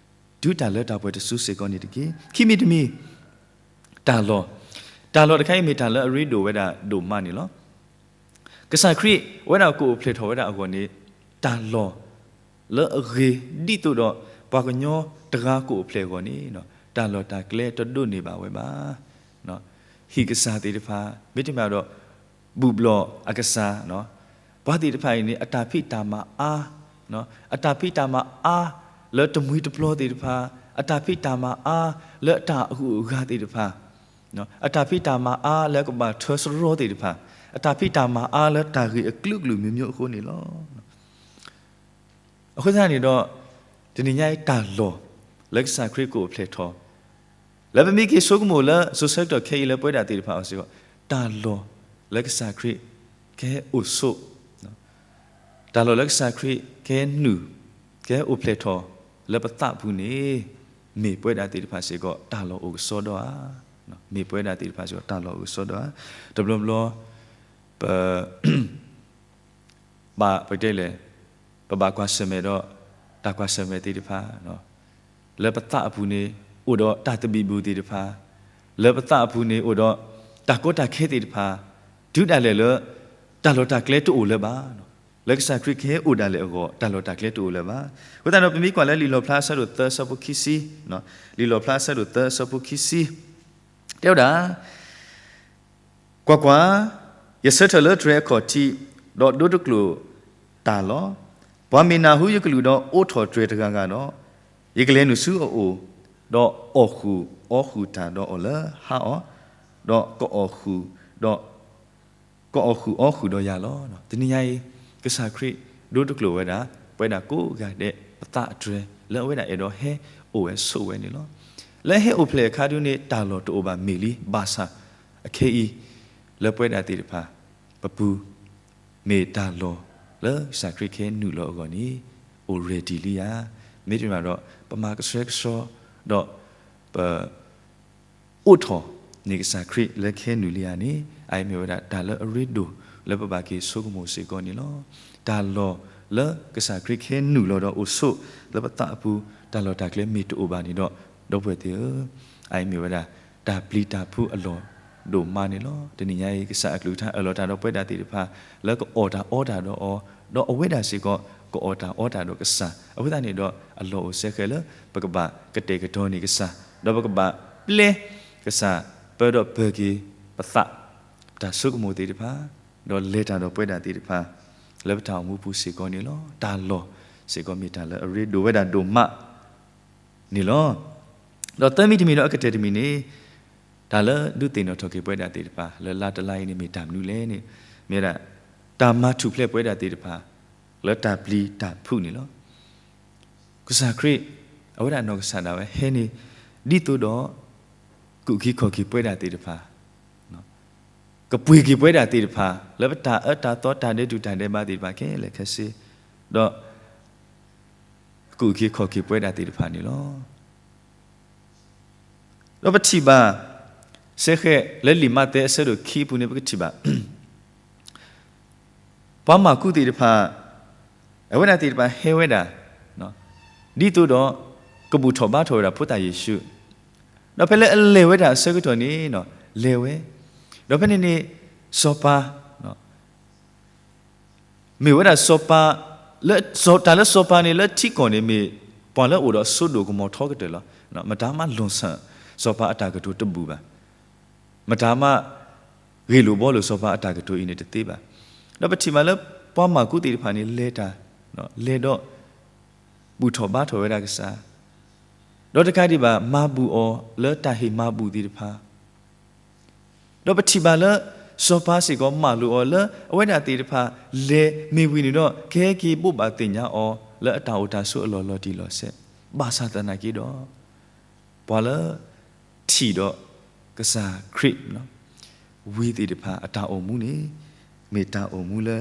တုၤတၢ်လၢတၢ်ပှဲၤတစုစ့ၢ်ကီးန့ၣ်တက့ၢ်. ခံမံၤတမံၤ တၢ်လီၢ်, တၢ်လီၢ်တခါအံၤမ့ၢ်တၢ်လၢအရ့ဒိၣ်ဝဲဒၣ်ဒိၣ်မးန့ၣ်လီၤ. ကစၢ်ခရံာ်ဝဲဒၣ်ကအိၣ်ဖျဲၣ်ထီၣ်ဝဲဒၣ်အဂီၢ်န့ၣ် တၢ်လီၢ်လၢအဂ့ၤဒ်သိးဒီး ပှၤကညီတဂၤကအိၣ်ဖျဲၣ်အဂီၢ်န့ၣ် တၢ်လီၢ်တၢ်ကျဲတဒိးန့ၢ်ဘၣ်ဝဲဘၣ်. ဟံၣ်ကစၢ်သ့ၣ်တဖၣ် မ့တမ့ၢ်ဒီး ဘူၣ်ဘျီၣ်အကစၢ် ပှၤသ့ၣ်တဖၣ်အံၤန့ၣ် အတၢ်ဖံးတၢ်မၤအါ, အတၢ်ဖံးတၢ်မၤအါလၢတမှံၤတပျီၤသ့ၣ်တဖၣ်, အတၢ်ဖံးတၢ်မၤအါလၢတၢ်အဂုၤအဂၤသ့ၣ်တဖၣ်, အတၢ်ဖံးတၢ်မၤအါလၢကဘၣ်ထၢစရီသ့ၣ်တဖၣ်, အတၢ်ဖံးတၢ်မၤအါလၢတၢ်ဂ့ၢ်အကလုာ်ကလုာ်မံၤမံၤအဃိန့ၣ်လီၤ. အဃိသတးန့ၣ်ဒီး တနံၤညါအံၤတၢ်လီၢ်လၢကစၢ်ခရံာ်ကအိၣ်ဖျဲၣ်ထီၣ် လၢပမ့ၢ်က့ၤဆိကမိၣ်လၢ စိၤဆၢကတီၢ်ခဲအံၤလၢပဝဲဒၣ်သ့ၣ်တဖၣ်အီၤစ့ၢ်ကီး တၢ်လီၢ်လၢကစၢ်ခရံာ်ကဟဲအိၣ်ဆိး, တၢ်လီၢ်လၢကစၢ်ခရံာ်ကဟဲနုာ်, ကဟဲအိၣ်ဖျဲၣ်ထီၣ်လၢပသးအပူၤန့ၣ် မ့ၢ်ပဝဲဒၣ်သ့ၣ်တဖၣ်စ့ၢ်ကီးတၢ်လီၢ်အိၣ်ကစီဒီဧါ. မ့ၢ်ပဝဲဒၣ်သ့ၣ်တဖၣ်စ့ၢ်ကီးတၢ်လီၢ်အိၣ်ကစီဒီဧါ. တဘျီဘျီ ပ ဘၣ်ပတဲလဲၣ်, ပဘၣ်ကွၢ်ဆၢၣ်မဲာ်ဒီး တၢ်ကွၢ်ဆၢၣ်မဲာ်သ့ၣ်တဖၣ်, လၢပသးအပူၤန့ၣ် အိၣ်ဒီးတၢ်သဘံၣ်ဘုၣ်သ့ၣ်တဖၣ်, လၢပသးအပူၤန့ၣ် အိၣ်ဒီးတၢ်ကီတၢ်ခဲသ့ၣ်တဖၣ်, တုၤဒၣ်လဲာ်လၢ တၢ်လီၢ်တၢ်ကျဲတအိၣ်လၢၤဘၣ်. လၢကစၢ်ခရံာ်ကဟဲအိၣ်ဒၣ်လဲာ်အဂီၢ် တၢ်လီၢ်တၢ်ကျဲတအိၣ်လၢၤဘၣ်. အဃိသတးဒီး ပမ့ၢ်ကွၢ်လၢလံာ်လီၣ်ဖျါအဆၢဒိၣ်သၢအဆၢဖိခံဆံ, လံာ်လီၣ်ဖျါအဆၢဒိၣ်သၢအဆၢဖိခံဆံ တဲဝဲဒၣ်, ကွၢ်ကွၢ်, ယဆၢထၢၣ်လၢတြဲၤအခီၣ်ထံး, ဒီးဒိတကျိာ်တၢ်လီၤ. ပှၤမ့ၢ်နၢ်ဟူယကလုၢ်ဒီးအိးထီၣ်တြဲၤတဂၤဂၤဒီး, ယကလဲၤနုာ်ဆူအအိၣ်, ဒီးအီၣ်ဃုာ်အီဃုာ်တၢ်ဒီးအီၤလၢဟါအီၤ, ဒီးကအီၣ်ဃုာ်, ဒီး ကအီၣ်ဃုာ်အီဃုာ်ဒီးယၤလီၤ. တနံၤညါအံၤ ကစၢ်ခရံာ်ဒိတကျိာ်ဝဲဒၣ် ပဝဲဒၣ်ကိးဂၤဒဲးပသးအတြဲၤ လၢအဝဲဒၣ်အဲၣ်ဒိးဟဲအိၣ်ဝဲဆိးဝဲန့ၣ်လီၤ. လၢဟဲအိၣ်ဖျဲၣ်အခါဒုန့ၣ် တၢ်လီၢ်တအိၣ်ဘၣ်မ့ၢ်လံ ဘၣ်ဆၣ် အခဲအံၤ လၢပဝဲဒၣ်သ့ၣ်တဖၣ် ပပူၤ မ့ၢ်တၢ်လီၢ်လၢကစၢ်ခရံာ်ကဟဲနုာ်လီၤအဂီၢ်န့ၣ် အိၣ် ready လံဧါ. မ့တမ့ၢ်ဒီး ပမၤကဆှဲကဆှီ ဒီး ပ အိးထီၣ်န့ၢ်ကစၢ်ခရံာ်လၢကဟဲနုာ်လံဧါန့ၣ် အအံၤမ့ၢ်ဝဲဒၣ်တၢ်လၢအရ့ဒိၣ်လၢပဘၣ်က့ၤဆိကမိၣ်စ့ၢ်ကီးန့ၣ်လီၤ. တၢ်လီၢ်လၢကစၢ်ခရံာ်ကဟဲနုာ်လီၤဒီးအိၣ်ဆိးလၢပသးအပူၤ တၢ်လီၢ်တၢ်ကျဲမ့ၢ်တအိၣ်ဘၣ်န့ၣ်ဒီး ဒီပုၢ်ဝဲၢ်သ့ၣ်ဧၢ, အအံၤမ့ၢ်ဝဲဒၣ် တၢ်ပျံၤတၢ်ဖုးအလီၢ် ဒိၣ်မးန့ၣ်လီၤ. တနံၤညါအံၤ ကစၢ်အကလုၢ်ကထါအၢၣ်လီၤတၢ်ဒီးပဝဲဒၣ်သ့ၣ်တဖၣ် လၢကအီၣ်တၢ်အီတၢ်ဒီးအီၤ, ဒီးအဝဲဒၣ်စ့ၢ်ကီး ကအီၣ်တၢ်အီတၢ်ဒီးကစၢ်. အဃိသတးန့ၣ်ဒီး အလီၢ်အိၣ်စဲဃဲးလၢ ပကဘၣ်ကတဲာ်ကတီၤန့ၢ်ကစၢ်, ဒီးပကဘၣ်ပျဲကစၢ် ပၢဒီးပၢၤက့ၤပသး, တၢ်ဆိကမိၣ်သ့ၣ်တဖၣ်, ဒီးလဲၤတၢ်ဒီးပဝဲဒၣ်သ့ၣ်တဖၣ် လၢပတၢ်အိၣ်မူပူၤစ့ၢ်ကီးန့ၣ်လီၤ. တၢ်လီၢ်စ့ၢ်ကီးမ့ၢ်တၢ်လၢအရ့ဒိၣ်ဝဲဒၣ်ဒိၣ်မး န့ၣ်လီၤ. ဒီးသၢမံၤတမံၤဒီးအကတၢၢ်တမံၤန့ၣ်, တၢ်လၢဒုးသ့ၣ်နီၣ်ထီၣ်က့ၤပဝဲဒၣ်သ့ၣ်တဖၣ် လၢလါတလါအံၤန့ၣ်မ့ၢ်တၢ်မနုၤလဲၣ်န့ၣ်, မ့ၢ်ဝဲဒၣ် တၢ်မၤထူၣ်ဖျဲးပဝဲဒၣ်သ့ၣ်တဖၣ် လၢတၢ်ပျံၤတၢ်ဖုးန့ၣ်လီၤ. ကစၢ်ခရံာ် အဝဲဒၣ်နီၢ်ကစၢ်ဒၣ်ဝဲဟဲန့ၣ် ဒ်သိးဒီး ကူၣ်က့ၤခီၣ်က့ၤပဝဲဒၣ်သ့ၣ်တဖၣ် ကပှ့ၤက့ၤပဝဲဒၣ်သ့ၣ်တဖၣ် လၢပတၢ်အၢတၢ်သီတၢ်ဒဲးတူၢ်တၢ်ဒဲးဘးသ့ၣ်တဖၣ်ခဲလၢာ်ခဲဆ့, ဒီး ကူၣ်က့ၤခီၣ်က့ၤပဝဲဒၣ်သ့ၣ်တဖၣ်န့ၣ်လီၤ. ဒီးပထံၣ်ဘၣ် စဲဃဲးလၢလံာ်မးသဲအဆၢဒိၣ်ခံအပူၤန့ၣ် ပကထံၣ်ဘၣ် ပှၤမၤကူသ့ၣ်တဖၣ် အဝဲဒၣ်သ့ၣ်တဖၣ်ဟဲဝဲဒၣ် ဒ်သိးဒီး ကဘူၣ်ထီၣ်ဘါထီၣ်ဝဲဒၣ်ဖိသၣ်ယ့ၣ်ၡူး, ဒီးဖဲလၢအလဲၤဝဲဒၣ်အဆၢကတီၢ်န့ၣ် လဲၤဝဲ, ဒီးဖဲန့ၣ်န့ၣ် စီၤပၤ မ့ၢ်ဝဲဒၣ်စီၤပၤ လၢ တၢ်လၢစီၤပၤန့ၣ် လၢထံကီၢ်န့ၣ်မ့ၢ် ပှၤလၢအအိၣ်ဒီးအစိဒိၣ်ကမီၤထီကတၢၢ်လီၤ. မတၤမးလွန်ဆၣ် စီၤပၤအတၢ်ကတိၤတဘူၣ်ဘၣ်. မတၤမး ဂ့ၢ်လိာ်ဘှီလိာ်စီၤပၤအတၢ်ကတိၤအံၤန့ၣ်တသ့ဘၣ်. ဒီးပထံၣ်ဘၣ်လၢပှၤမၤကူသ့ၣ်တဖၣ်န့ၣ် လဲၤတၢ် လဲၤဒီး ဘူၣ်ထီၣ်ဘါထီၣ်ဝဲဒၣ်ကစၢ်, ဒီးတကးဒံးဘၣ် မၤဘူၣ်အီၤလၢတၢ်ဟ့ၣ်မၤဘူၣ်သ့ၣ်တဖၣ် ဒီးပထံၣ်ဘၣ်လၢ စီၤပၤစ့ၢ်ကီးမၤလိာ်အီၤလၢ အဝဲဒၣ်သ့ၣ်တဖၣ် လဲၤမ့ၢ်ဝံၤန့ၣ်ဒီး ကဟဲက့ၤဘိးဘၣ်သ့ၣ်ညါအီၤ လၢအတၢ်အိၣ်တၢ်ဆိးအလီၢ်လီၤတံၢ်လီၤဆဲး, ဘၣ်ဆၣ်သနာ်က့ဒီး ပှၤလၢ ထံၣ်ဒီး ကစၢ်ခရံာ် ဝံၤသ့ၣ်တဖၣ်အတၢ်အိၣ်မူန့ၣ် မ့ၢ်တၢ်အိၣ်မူလၢ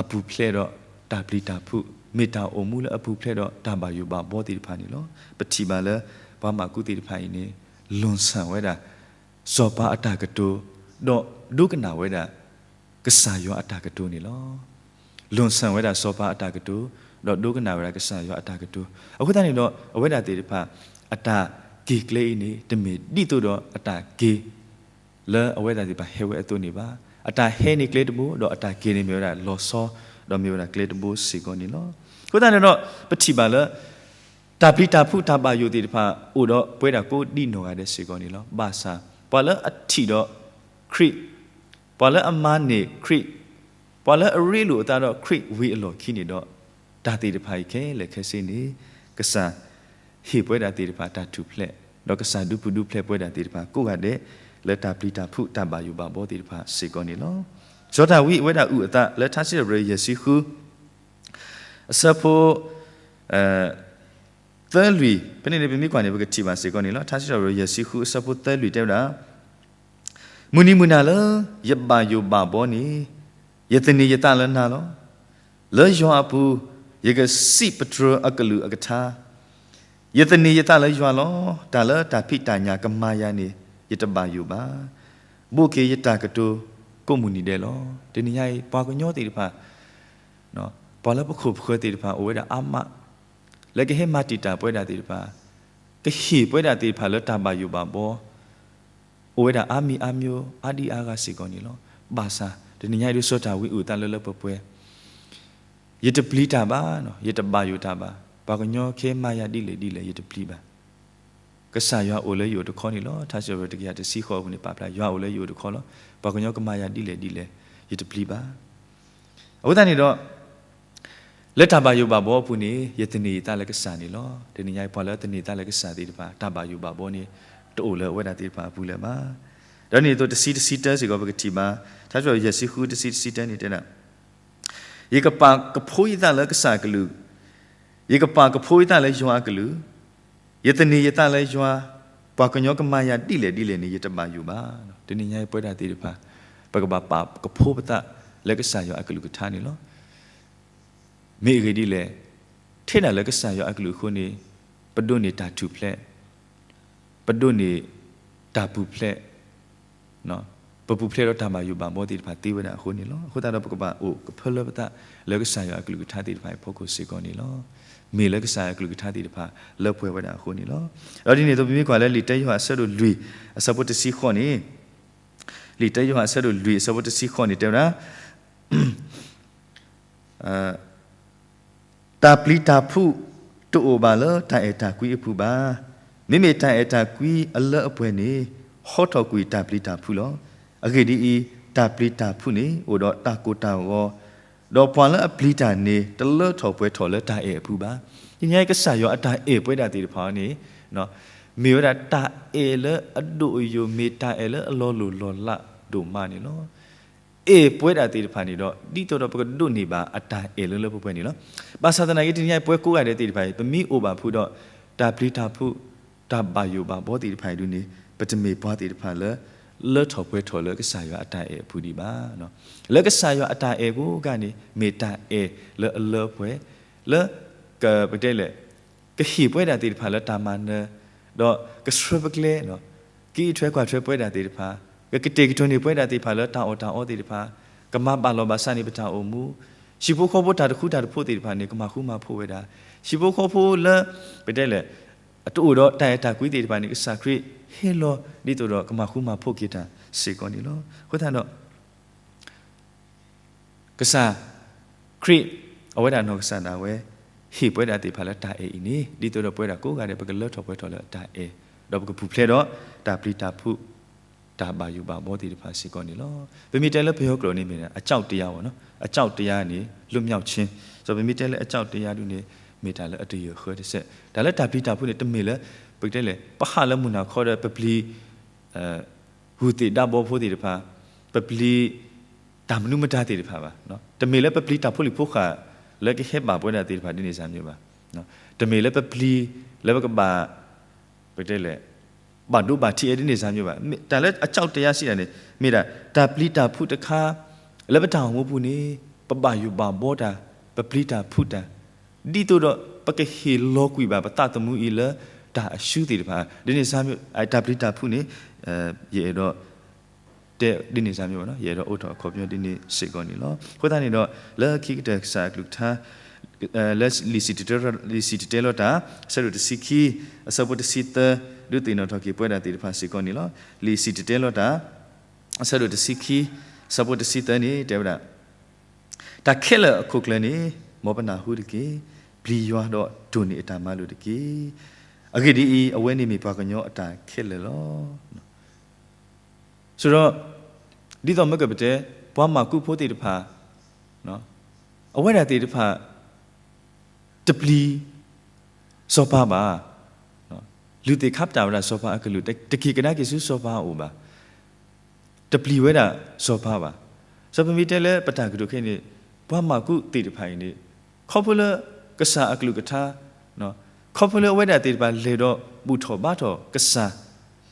အပူၤဖျဲးဒီးတၢ်ပျံၤတၢ်ဖုး, မ့ၢ်တၢ်အိၣ်မူလၢအပူၤဖျဲးဒီးတၢ်ဘၣ်ယိၣ်ဘၣ်ဘှီသ့ၣ်တဖၣ်န့ၣ်လီၤ. ပထံၣ်ဘၣ်လၢ ပှၤမၤကူသ့ၣ်တဖၣ်အံၤန့ၣ် လွန်ဆၣ်ဝဲဒၣ် စီၤပၤအတၢ်ကတိၤ, ဒီးဒိကနၣ်ဝဲဒၣ် ကစၢ်ယွၤအတၢ်ကတိၤန့ၣ်လီၤ. လွန်ဆၣ်ဝဲဒၣ်စီၤပၤအတၢ်ကတိၤ, ဒီးဒိကနၣ်ဝဲဒၣ်ကစၢ်ယွၤအတၢ်ကတိၤ, အဃိသတးန့ၣ်ဒီး အဝဲဒၣ်သ့ၣ်တဖၣ် အတၢ်က့ၤကျဲအံၤန့ၣ် တမ့ၢ်ဒ်သိးဒီးအတၢ်က့ၤ လၢအဝဲဒၣ်သ့ၣ်တဖၣ်ဟဲဝဲအသိးန့ၣ်ဘၣ်. အတၢ်ဟဲန့ၣ်ကျဲတဘိ, ဒီးအတၢ်က့ၤန့ၣ်မ့ၢ်ဝဲဒၣ်လီၤဆီ, ဒီးမ့ၢ်ဝဲဒၣ်ကျဲတဘိစ့ၢ်ကီးန့ၣ်လီၤ. အဃိသတးန့ၣ်ဒီး ပထံၣ်ဘၣ်လၢ တၢ်ပျံၤတၢ်ဖုးတၢ်ဘၣ်ယိၣ်သ့ၣ်တဖၣ် အိၣ်ဒီးပဝဲဒၣ်ကိးဒံနီၢ်ဂၤဒဲးစ့ၢ်ကီးန့ၣ်လီၤ. ဘၣ်ဆၣ် ပှၤလၢအထံၣ်ဒီးခရံာ်, ပှၤလၢအမၤန့ၢ်ခရံာ်, ပှၤလၢအရ့လိာ်အသးဒီးခရံာ်ဝံၤအလီၢ်ခံန့ၣ်ဒီး တၢ်သ့ၣ်တဖၣ်အံၤခဲလၢာ်ခဲဆ့န့ၣ် ကစၢ် ဟ့ၣ်ပဝဲဒၣ်သ့ၣ်တဖၣ်တၢ်ထူၣ်ဖျဲး, ဒီးကစၢ်ဒုးပူၤဒုးဖျဲးပဝဲဒၣ်သ့ၣ်တဖၣ်ကိးဂၤဒဲး လၢတၢ်ပျံၤတၢ်ဖုးတၢ်ဘၣ်ယိၣ်ဘၣ်ဘှီသ့ၣ်တဖၣ်စ့ၢ်ကီးန့ၣ်လီၤ. စီၤဒၤဝံးအဝဲဒၣ်အုၣ်အသးလၢထါစံးထီၣ်ပတြၢၤယဲၢ်ဆံဃု အဆၢဖိ သၢလွံၢ်, ဖဲန့ၣ်န့ၣ် ပမ့ၢ်ကွၢ်န့ၣ် ပကထံၣ်ဘၣ်စ့ၢ်ကီးန့ၣ်လီၤ. ထါစံးထီၣ်ပတြၢၤယဲၢ်ဆံဃုအဆၢဖိသၢလွံၢ်တဲဝဲဒၣ် မုၢ်နံၤမုၢ်နၤလၢယဘၣ်ယိၣ်ဘၣ်ဘှီန့ၣ် ယသန့ၤယသးလၢနၤလီၤ. လၢယွၤအပူၤ ယကစံးပတြၢၤအကလုၢ်အကထါ, ယသန့ၤယသးလၢယွၤလီၤ. တၢ်လၢတၢ်ဖံးတၢ်ညၣ်ကမၤယၤန့ၣ် ယတဘၣ်ယိၣ်ဘၣ်. ဘိးက့ၤယတၢ်ကတိၤကိးမုၢ်နံၤဒဲးလီၤ. တနံၤညါအံၤ ပှၤကညီသ့ၣ်တဖၣ် ပှၤလၢပခိၣ်ပဃၢၤသ့ၣ်တဖၣ် အိၣ်ဝဲဒၣ်အါမး လၢကဟဲမၤတံာ်တာ်ပဝဲဒၣ်သ့ၣ်တဖၣ်, ကဟ့ၣ်ပဝဲဒၣ်သ့ၣ်တဖၣ်လၢတၢ်ဘၣ်ယိၣ်ဘၣ်ဘှီ အိၣ်ဝဲဒၣ်အါမံၤအါမျိုး အါဒံအါဂၤစ့ၢ်ကီးန့ၣ်လီၤ. ဘၣ်ဆၣ် တနံၤညါအံၤဒ်စီၤဒၤဝံးအုၣ်အသးလၢလၢပှဲၤပှဲၤ ယတပျံၤတၢ်ဘၣ်, ယတဘၣ်ယိၣ်တၢ်ဘၣ်. ပှၤကညီခဲမၤယၤဒ်လဲၣ်ဒ်လဲၣ် ယတပျံၤဘၣ်. ကစၢ်ယွၤအိၣ်လၢယအိၣ်တခီန့ၣ်လီၤ. ထါစံးထီၣ်ပတြၢၤတကယၤတဆံဃိးအပူၤန့ၣ် ပာ်ဖျါ ယွၤအိၣ်လၢယအိၣ်တခီလီၤ. ပှၤကညီကမၤယၤဒ်လဲၣ်ဒ်လဲၣ် ယတပျံၤဘၣ်. အဃိသတးန့ၣ်ဒီး လၢတၢ်ဘၣ်ယိၣ်ဘၣ်ဘှီအပူၤန့ၣ် ယသန့ၤယသးလၢကစၢ်န့ၣ်လီၤ. တနံၤညါအံၤ ပှၤလၢအသန့ၤသးလၢကစၢ်သ့ၣ်တဖၣ် တၢ်ဘၣ်ယိၣ်ဘၣ်ဘှီန့ၣ် တအိၣ်လၢအဝဲဒၣ်သ့ၣ်တဖၣ်အပူၤလၢၤဘၣ်. ဒီးန့ၣ်အသိးတဆံတဆံတၢစ့ၢ်ကီး ပကထံၣ်ဘၣ်, ထါစံးထီၣ်ပတြၢၤယဲၢ်ဆံဃုတဆံတဆံတၢန့ၣ်တဲဒၣ် ယကပာ်ကဖိယသးလၢကစၢ်အကလုၢ်, ယကပာ်ကဖိယသးလၢယွၤအကလုၢ်, ယသန့ၤယသးလၢယွၤ, ပှၤကညီကမၤယၤဒ်လဲၣ်ဒ်လဲၣ်န့ၣ် ယတဘၣ်ယိၣ်ဘၣ်. တနံၤညါအံၤပဝဲဒၣ်သ့ၣ်တဖၣ် ပကဘၣ်ပာ်ကဖိပသးလၢကစၢ်ယွၤအကလုၢ်ကထါန့ၣ်လီၤ. မ့ၢ်အဂ့ၢ်ဒ်လဲၣ်, ထဲဒၣ်လၢကစၢ်ယွၤအကလုၢ်အဃိန့ၣ် ပဒိးန့ၢ်တၢ်ထူၣ်ဖျဲး, ပဒိးန့ၢ်တၢ်ပူၤဖျဲး, ပပူၤဖျဲးဒီးတၢ်ဘၣ်ယိၣ်ဘၣ်ဘှီသ့ၣ်တဖၣ်သ့ဝဲဒၣ်အဃိန့ၣ်လီၤ. အဃိသတးဒီး ပကဘၣ်အိၣ်ကဖၢလၢပသးလၢကစၢ်ယွၤအကလုၢ်ကထါသ့ၣ်တဖၣ်အဖီခိၣ်စ့ၢ်ကီးန့ၣ်လီၤ. မ့ၢ်လၢကစၢ်ယွၤအကလုၢ်ကထါသ့ၣ်တဖၣ်လၢပှဲၤဝဲဒၣ်အဃိန့ၣ်လီၤ. ဒီးဒ်န့ၣ်အသိး ပမ့ၢ်ကွၢ်လၢလံာ်တၢယိၤဟၣ်အဆၢဒိၣ်လွံၢ် အဆၢဖိတဆံဃိးန့ၣ် လံာ်တၢယိၤဟၣ်အဆၢဒိၣ်လွံၢ်အဆၢဖိတဆံဃိးန့ၣ်တဲဝဲဒၣ် တၢ်ပျံၤတၢ်ဖုးတအိၣ်ဘၣ်လၢတၢ်အဲၣ်တၢ်ကွံအပူၤဘၣ်. မ့မ့ၢ်တၢ်အဲၣ်တၢ်ကွံအလၢအပှဲၤန့ၣ် ဟီထီၣ်ကွံာ်တၢ်ပျံၤတၢ်ဖုးလီၤ. အဂ့ၢ်ဒ်အံၤ, တၢ်ပျံၤတၢ်ဖုးန့ၣ် အိၣ်ဒီးတၢ်ကိၢ်တၢ်ဂီၤ, ဒီးပှၤလၢအပျံၤတၢ်န့ၣ် တလၢထီၣ်ပှဲၤထီၣ်လၢတၢ်အဲၣ်အပူၤဘၣ်. တနံၤအံၤ ကစၢ်ယွၤအတၢ်အဲၣ်ပဝဲဒၣ်သ့ၣ်တဖၣ်န့ၣ် မ့ၢ်ဝဲဒၣ်တၢ်အဲၣ်လၢအဒိၣ်အယိာ် မ့ၢ်တၢ်အဲၣ်လၢအလီၤလိၢ်လီၤလးဒိၣ်မးန့ၣ်လီၤ. အဲၣ်ပဝဲဒၣ်သ့ၣ်တဖၣ်န့ၣ်ဒီး ဒ်သိးဒီးပကဒိးန့ၢ်ဘၣ်အတၢ်အဲၣ်လၢလၢပှဲၤပှဲၤန့ၣ်လီၤ. ဘၣ်ဆၣ်သနာ်က့ တနံၤအံၤပဝဲကိးဂၤဒဲးသ့ၣ်တဖၣ်အံၤ ပမ့ၢ်အိၣ်ဘၣ်ဖုးဒီး တၢ်ပျံၤတၢ်ဖုး တၢ်ဘၣ်ယိၣ်ဘၣ်ဘှီသ့ၣ်တဖၣ်အံၤဒုန့ၣ် ပတမ့ၢ်ပှၤသ့ၣ်တဖၣ်လၢ လၢထီၣ်ပှဲၤထီၣ်လၢကစၢ်ယွၤအတၢ်အဲၣ်အပူၤဒံးဘၣ်. လၢကစၢ်ယွၤအတၢ်အဲၣ်ကိးဂၤန့ၣ် မ့ၢ်တၢ်အဲၣ်လၢအလၢပှဲၤ လၢ ကပတဲလဲၣ် ကဟ့ၣ်ပဝဲဒၣ်သ့ၣ်တဖၣ်လၢတၢ်မၤနၢၤ, ဒီးကဆှၢပကျဲ, ကအံးထွဲကွၢ်ထွဲပဝဲဒၣ်သ့ၣ်တဖၣ်, ကကတဲာ်ကတီၤန့ၢ်ပဝဲဒၣ်သ့ၣ်တဖၣ်လၢတၢ်အီၣ်တၢ်အီသ့ၣ်တဖၣ်, ကမၤဘၣ်လီၤဘၣ်စးန့ၢ်ပတၢ်အိၣ်မူ, ဟံၣ်ဖိဃီဖိတၢ်တဃူတၢ်တဖိးသ့ၣ်တဖၣ်န့ၣ် ကမၤဃူမၤဖိးဝဲဒၣ်, ဟံၣ်ဖိဃီဖိလၢ ပတဲလဲၣ် အတအိၣ်ဒီးတၢ်အဲၣ်တၢ်ကွံသ့ၣ်တဖၣ်န့ၣ် ကစၢ်ခရံာ်ဟဲလီၤဒ်သိးဒီးကမၤဃူမၤဖိးက့ၤတၢ်စ့ၢ်ကီးန့ၣ်လီၤ. အဃိသတးဒီး ကစၢ်ခရံာ် အဝဲဒၣ်နီၢ်ကစၢ်ဒၣ်ဝဲ ဟ့ၣ်ပဝဲဒၣ်သ့ၣ်တဖၣ်လၢတၢ်အဲၣ်အံၤန့ၣ် ဒ်သိးဒီးပဝဲဒၣ်ကိးဂၤဒဲး ပကလၢထီၣ်ပှဲၤထီၣ်လၢအတၢ်အဲၣ်, ဒီးပကပူၤဖျဲးဒီးတၢ်ပျံၤတၢ်ဖုး တၢ်ဘၣ်ယိၣ်ဘၣ်ဘှီသ့ၣ်တဖၣ်စ့ၢ်ကီးန့ၣ်လီၤ. ပမ့ၢ်တဲလၢပယီၤကျိာ်န့ၣ်မ့ၢ် အကြောက်တရားပေါ့နော်, အကြောက်တရားန့ၣ် လွတ်မြောက်ခြင်း, ဒီးပမ့ၢ်တဲလၢအကြောက်တရားဒုန့ၣ် မ့ၢ်တၢ်လၢအတယၢၢ်ဃၢတစဲး, တၢ်လၢတၢ်ပျံၤတၢ်ဖုးန့ၣ် တမ့ၢ်လၢ ပကတဲလဲၣ် ပဟးလၢမုၢ်နၤခီဒီး ပပျံၤ ဂုၢ်သ့ၣ်ဒါဘီဖိသ့ၣ်တဖၣ်, ပပျံၤ တၢ်မနုၤမတၤသ့ၣ်တဖၣ်ဘၣ်. တမ့ၢ်လၢပပျံၤတၢ်ဖိလံၤဖိဃာ် လၢကဟဲဘၣ်ပဝဲဒၣ်သ့ၣ်တဖၣ်ဒ်န့ၣ်စၢ်မ့ၢ်ဘၣ်. တမ့ၢ်လၢပပျံၤ လၢပကဘၣ် ပတဲလဲၣ် ဘၣ်ဒိဘၣ်ထံးအဲဒ်န့ၣ်စၢ်မ့ၢ်ဘၣ်. တၢ်လၢအကြောက်တရားစံးတၢ်န့ၣ် မ့ၢ်ဒၣ် တၢ်ပျံၤတၢ်ဖုးတခါ လၢပတၢ်အိၣ်မူပူၤန့ၣ် ပဘၣ်ယိၣ်ဘၣ်ဘှီတၢ်, ပပျံၤတၢ်ဖုးတၢ် ဒ်သိးဒီး ပကဟ့ၣ်လီၤကွံာ်ဘၣ်ပသးသမူအံၤလၢတၢ်အရှုံးသ့ၣ်တဖၣ် ဒ်န့ၣ်စၢ်မ့ၢ် တၢ်ပျံၤတၢ်ဖုးန့ၣ် ယအဲၣ်ဒိး တဲဒ်န့ၣ်စၢ်မ့ၢ်ဘၣ်, ယအဲၣ်ဒိးအိးထီၣ်အခီပညီဒ်န့ၣ်စ့ၢ်ကီးန့ၣ်လီၤ. အဃိသတးန့ၣ်ဒီး လၢခံကတၢၢ်ကစၢ်အကလုၢ်ကထါ လၢလံာ်စံၣ်တဲၤတဲလီၤတၢ် အဆၢဒိၣ်တဆံခံ အဆၢဖိတဆံသၢ ဒုးသ့ၣ်နီၣ်ထီၣ်က့ၤပဝဲဒၣ်သ့ၣ်တဖၣ်စ့ၢ်ကီးန့ၣ်လီၤ. လံာ်စံၣ်တဲၤတဲလီၤတၢ် အဆၢဒိၣ်တဆံခံ အဆၢဖိတဆံသၢန့ၣ် တဲဝဲဒၣ် တၢ်ခဲလၢာ်အခိၣ်ကျၢၢ်န့ၣ် မ်ပနၢ်ဟူတက့ၢ်. ပျံၤယွၤဒီးတိၢ်န့ၢ်အတၢ်မၤလိာ်တက့ၢ်. အဂ့ၢ်ဒ်အံၤ, အဝဲန့ၣ်မ့ၢ်ပှၤကညီအတၢ်ခဲလၢာ်လီၤ. ဆိုတော့ ဒ်သိးမ့ၢ်ကပတဲ ပှၤမၤကူဖိသ့ၣ်တဖၣ် အဝဲဒၣ်သ့ၣ်တဖၣ် တပျံၤစီၤပၤဘၣ်. လုၢ်သ့ၣ်ခါပတာ်ဝဲဒၣ်စီၤပၤအကလုၢ် တက့ၤကဒါက့ၤဆူစီၤပၤအအိၣ်ဘၣ်. တပျံၤဝဲဒၣ်စီၤပၤဘၣ်. စီၤပၤမ့ၢ်တဲလၢပတၢ်ကတိၤခဲအံၤန့ၣ် ပှၤမၤကူသ့ၣ်တဖၣ်အံၤန့ၣ် ခီဖျိလၢကစၢ်အကလုၢ်ကထါ ခီဖျိလၢအဝဲဒၣ်သ့ၣ်တဖၣ်လဲၤဒီးဘူၣ်ထီၣ်ဘါထီၣ်ကစၢ်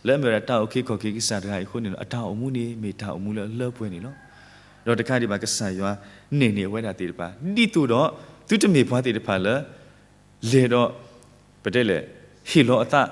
လၢအမ့ၢ်ဝဲဒၣ်တၢ်အုၣ်က့ၤခီၣ်က့ၤကစၢ်တဂၤအံၤအဃိန့ၣ် အတၢ်အိၣ်မူန့ၣ်မ့ၢ်တၢ်အိၣ်မူလၢအလၢပှဲၤန့ၣ်လီၤ. ဒီးတကးဒံးဘၣ်ကစၢ်ယွၤန့ၢ်န့ၢ်အဝဲဒၣ်သ့ၣ်တဖၣ် ဒ်သိးဒီး သုတမ့ၢ်ပှၤသ့ၣ်တဖၣ်လၢ လဲၤဒီး ပတဲလဲၣ် ဟ့ၣ်လီၤအသး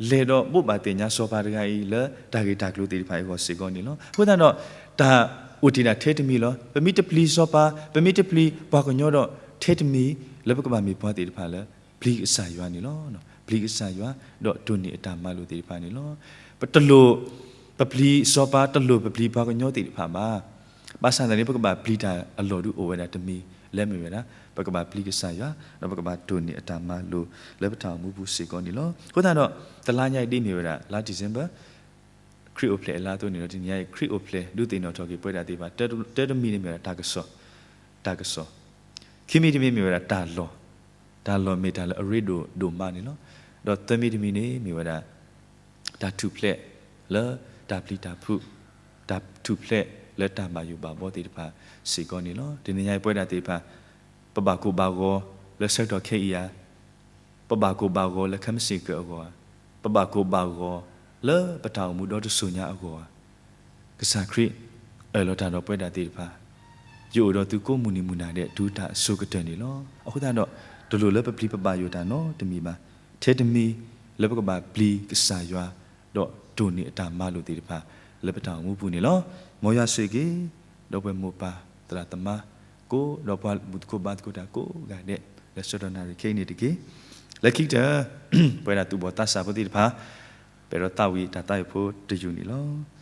လဲၤဒီးဘိးဘၣ်သ့ၣ်ညါစီၤပၤတဂၤအံၤလၢတၢ်ဂ့ၢ်တၢ်ကျိၤသ့ၣ်တဖၣ်အဂီၢ်စ့ၢ်ကီးန့ၣ်လီၤ. အဃိသတးဒီး တၢ်အိၣ်တ့ၢ်ဒၣ်ထဲတမံၤလီၤ. ပမ့ၢ်တပျံၤစီၤပၤ ပမ့ၢ်တပျံၤပှၤကညီဒီး ထဲတမံၤလၢပကဘၣ်မ့ၢ်ပှၤသ့ၣ်တဖၣ်လၢ ပျံၤကစၢ်ယွၤန့ၣ်လီၤ. ပျံၤကစၢ်ယွၤ ဒီးတိၢ်န့ၢ်အတၢ်မၤလိာ်သ့ၣ်တဖၣ်န့ၣ်လီၤ. ပတလိၣ် ပပျံၤစီၤပၤ တလိၣ်ပပျံၤပှၤကညီသ့ၣ်တဖၣ်ဘၣ်. ဘၣ်ဆၣ်သနာ်က့ ပကဘၣ်ပျံၤတၢ်အလီၢ်ဒုးအိၣ်ဝဲဒၣ်တမံၤလၢမ့ၢ်ဝဲဒၣ် ပကဘၣ်ပျံၤကစၢ်ယွၤ ဒီးပကဘၣ်တိၢ်န့ၢ်အတၢ်မၤလိာ်လၢပတၢ်အိၣ်မူပူၤစ့ၢ်ကီးန့ၣ်လီၤ. အဃိသတးဒီး တလါညါအံၤဒ်မ့ၢ်ဝဲဒၣ် လါ December ခရံာ်အိၣ်ဖျဲၣ်အလါအသိးန့ၣ်ဒီး တနံၤညါအံၤ ခရံာ်အိၣ်ဖျဲၣ်ဒုးသ့ၣ်နီၣ်ထီၣ်က့ၤပဝဲဒၣ်သ့ၣ်တဖၣ် တၢတမံၤန့ၣ်မ့ၢ်ဝဲဒၣ်တၢ်ကစီၣ်, တၢ်ကစီၣ်, ခံမံၤတမံၤမ့ၢ်ဝဲဒၣ်တၢ်လီၢ်, တၢ်လီၢ်မ့ၢ်တၢ်လၢအရ့ဒိၣ်ဒိၣ်မးန့ၣ်လီၤ. ဒီးသၢမံၤတမံၤန့ၣ်မ့ၢ်ဝဲဒၣ် တၢ်ထူၣ်ဖျဲးလၢတၢ်ပျံၤတၢ်ဖုး, တၢ်ထူၣ်ဖျဲးလၢတၢ်ဘၣ်ယိၣ်ဘၣ်ဘှီသ့ၣ်တဖၣ်စ့ၢ်ကီးန့ၣ်လီၤ. တနံၤညါအံၤပဝဲဒၣ်သ့ၣ်တဖၣ် ပဘၣ်ကိၢ်ဘၣ်ဂီၤလၢဆၢကတီၢ်ခဲအံၤဧါ, ပဘၣ်ကိၢ်ဘၣ်ဂီၤလၢခဲမုၢ်ဆ့ၣ်ကၢၢ်အဂီၢ်ဧါ, ပဘၣ်ကိၢ်ဘၣ်ဂီၤလၢပတၢ်အိၣ်မူဒီတစိၤညါအဂီၢ်ဧါ. ကစၢ်ခရံာ်အၢၣ်လီၤတၢ်ဒီးပဝဲဒၣ်သ့ၣ်တဖၣ်, ယအိၣ်ဒီးသုကိးမုၢ်နံၤမုၢ်နၤဒဲးတုၤတၢ်အစိၤကတၢၢ်န့ၣ်လီၤ. အဃိသတးဒီး တလိၣ်လၢပပျံၤပဘၣ်ယိၣ်တၢ်နီတမံၤဘၣ်. ထဲတမံၤလၢပကဘၣ်ပျံၤကစၢ်ယွၤ ဒီးတိၢ်န့ၢ်အတၢ်မၤလိာ်သ့ၣ်တဖၣ်လၢပတၢ်အိၣ်မူပူၤန့ၣ်လီၤ. မ်ယွၤဆိၣ်ဂ့ၤက့ၤ ဒီပုၢ်ဝဲၢ်မိၢ်ပၢ်သရၣ်သမါကိး ဒီးပှၤဘူၣ်သကိးဘါသကိးတၢ်ကိးဂၤဒဲး လၢဆၢကတီၢ်နၣ်ရံၣ်ခဲအံၤန့ၣ်တက့ၢ်. လၢခံကတၢၢ် ပဝဲဒၣ်သူၣ်ဘီၣ်သးစၢ်ဖိသ့ၣ်တဖၣ် ပအဲၣ်ဒိးသးဝံၣ်တၢ်သးဝံၣ်ဖိတယုၢ်န့ၣ်လီၤ.